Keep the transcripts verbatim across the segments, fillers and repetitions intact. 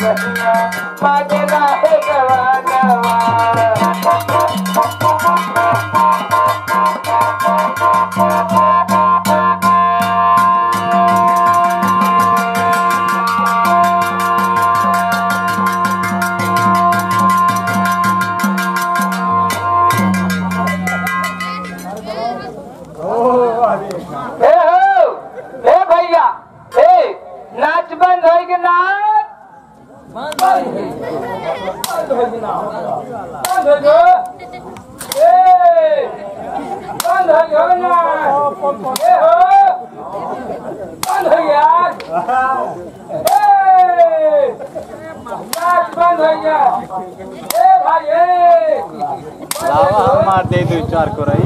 ए हो, ए भैया, ए, नाच बंद होइ गए, नाच बंद होइ गए, नाच बंद होइ गए, ए, बंद होइ गए नाच, ए हो, बंद होइ गए। ए, नाच बंद होइ गया। ए भाई, ए। लावा हमार दे दो चार को रही।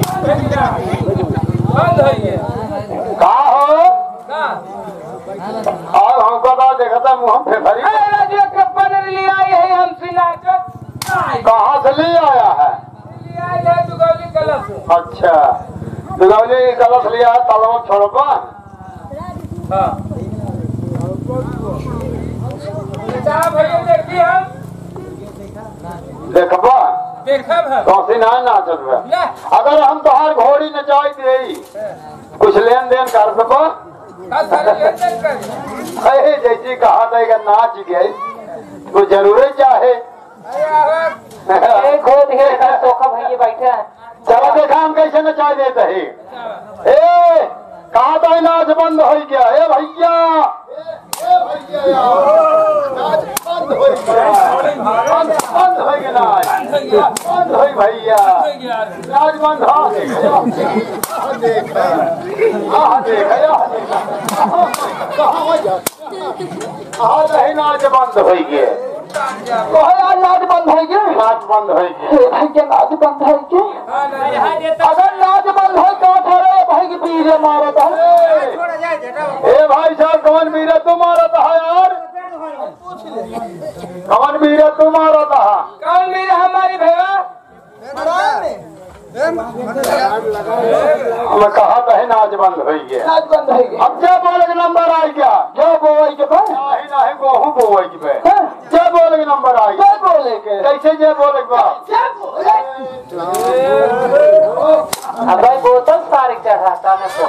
बंद होइ गया। का हो? का? और हमको तो देखता मुंह पे भरी। ए, राजू, एक पनीर ले आई है, हमसे नाचत। कहाँ से ले आया है? ले आई है दुगौली कलश से। अच्छा, दुगौली कलश ले आया, तलवा छोड़बा। हाँ। अच्छा भैया, देखी हम। देखबा? देखब हम। कौसी ना नाचत बा। ले। अगर हम तोहार घोड़ी नचाई देई, कुछ लेन देन कर देबा? का सारे लेन देन करी? अरे, जैसी कहा था, अगर नाच गई, तो जरूरे चाहे। ए, खो दिए, इधर सोखा भैया बैठे हैं। चला देखा हम कैसे नचा देते हैं। ए, कहा था नाच बंद होइ गया। ए भैया, ए, ए भैया यार, नाच बंद होइ गया। बंद, बंद होइ गया नाच। बंद होइ भैया। नाच बंद, हाँ, देख, हाँ, देख, हाँ, देख, हाँ, देख। कहाँ हो जा? आज ही नाच बंद होइ गए। कहे आज नाच बंद होइ गए? नाच बंद होइ गए। ए भाई के नाच बंद होइ गए? अगर नाच बंद होइ तो थारे भाई के पीरे मारत है। ए भाई साहब, कौन पीरे तू मारत है यार? कौन पीरे तू मारत है? कौन पीरे हमारी भैया? हम कहा तो है नाच बंद होइ गया। नाच बंद होइ गया। अब क्या बोले के नंबर आ गया? क्या बोले के बा? नहीं, नहीं, गोहूं बोए के बा। हाँ। क्या बोले के नंबर आ गया? क्या बोले के? कैसे क्या बोले के बा? क्या बोले? अब भाई बोतल सारे चढ़ाता ना तो।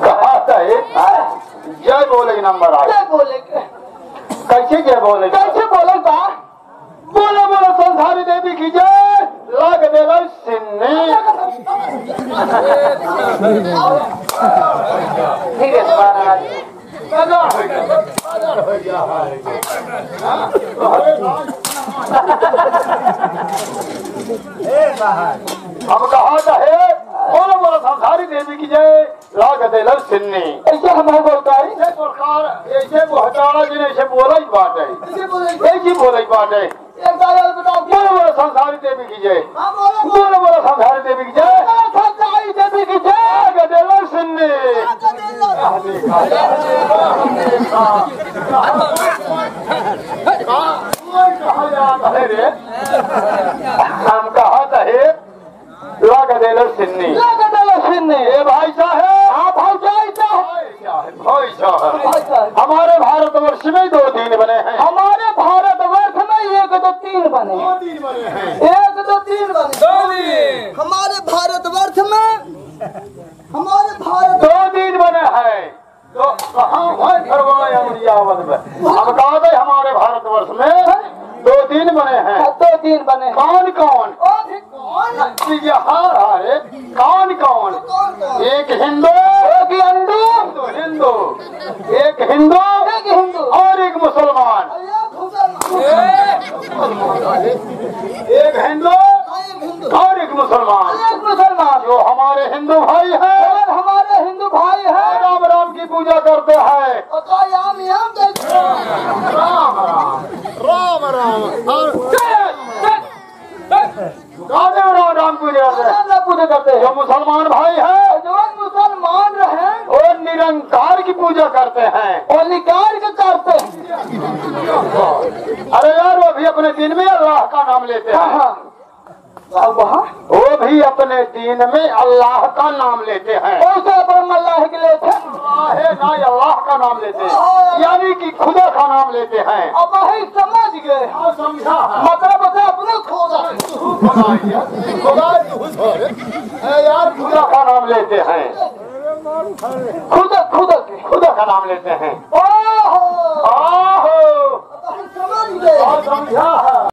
कहा तो है? जय बोले के नंबर आ। जय बोले के। कैसे जय बोले? कैसे बोले बा? बोलो, बोलो संसारी देवी की जय। लाग देला सिन्नी। ठीक है, महाराज। हम कहा तो है, बोलो, बोलो संसारी देवी की जय। लाग देला सिन्नी। ऐसे हम बोलता है। ऐसे बोलता है, ऐसे बोलता है, जिन्हें ऐसे बोला ही बात है। ऐसे बोले। ऐसे बोला ही बात है। एक बार और बताओ। बोलो, बोलो संसारी देवी की जय। हाँ, बोलो, बोलो। बोलो, बोलो संसारी देवी की जय। बोलो, संसारी देवी की जय। लाग देला सिन्नी। लाग देला। हम कहा तो है। लाग देला सिन्नी। लाग देला सिन्नी। ए भाई साहब। हाँ, भौजाई साहब। भाई साहब। भाई साहब। हमारे भारतवर्ष में दो दिन बने हैं। हमारे भारतवर्ष में एक दो तीन बने। दो दिन बने हैं। एक दो तीन बने। दो दिन। हमारे भारतवर्ष में, हमारे भारत दो दिन बने हैं। तो कहाँ है घरवा अमरियावन में? हम कहा था हमारे भारतवर्ष में दो दिन बने हैं। हाँ, दो दिन बने हैं। कौन कौन? ओ भी कौन? ये हार हारे। कौन कौन? कौन कौन? एक हिंदू, एक हिंदू। हिंदू, हिंदू। एक हिंदू, एक हिंदू। और एक मुसलमान। अरे मुसलमान। एक हिंदू, हाँ, एक हिंदू। और एक मुसलमान। एक मुसलमान। जो हमारे हिंदू भाई हैं। और हमारे हिंदू भाई हैं। राम राम की पूजा करते हैं। और तो याम याम करते हैं। राम राम। राम राम। और चल, चल, चल। राम राम पूजा करते हैं। राम राम पूजा करते हैं। जो मुसलमान भाई हैं। जो मुसलमान रहे। वो निरंकार की पूजा करते हैं। वो निकार के करते हैं। अरे यार, वो भी अपने दिन में अल्लाह का नाम लेते हैं। हाँ, हाँ। अब वो भी अपने दीन में अल्लाह का नाम लेते हैं। कौन सा ब्रह्म अल्लाह के लेते हैं? अल्लाह है ना, अल्लाह का नाम लेते हैं, यानी कि खुदा का नाम लेते हैं। अब वही समझ गए। हाँ, समझा है। मतलब बता अपने खुदा। खुदा, खुदा, ए यार, खुदा का नाम लेते हैं। खुदा, खुदा के। खुदा का नाम लेते हैं। ओहो। ओहो। अब वही समझ गए। हाँ, समझा है।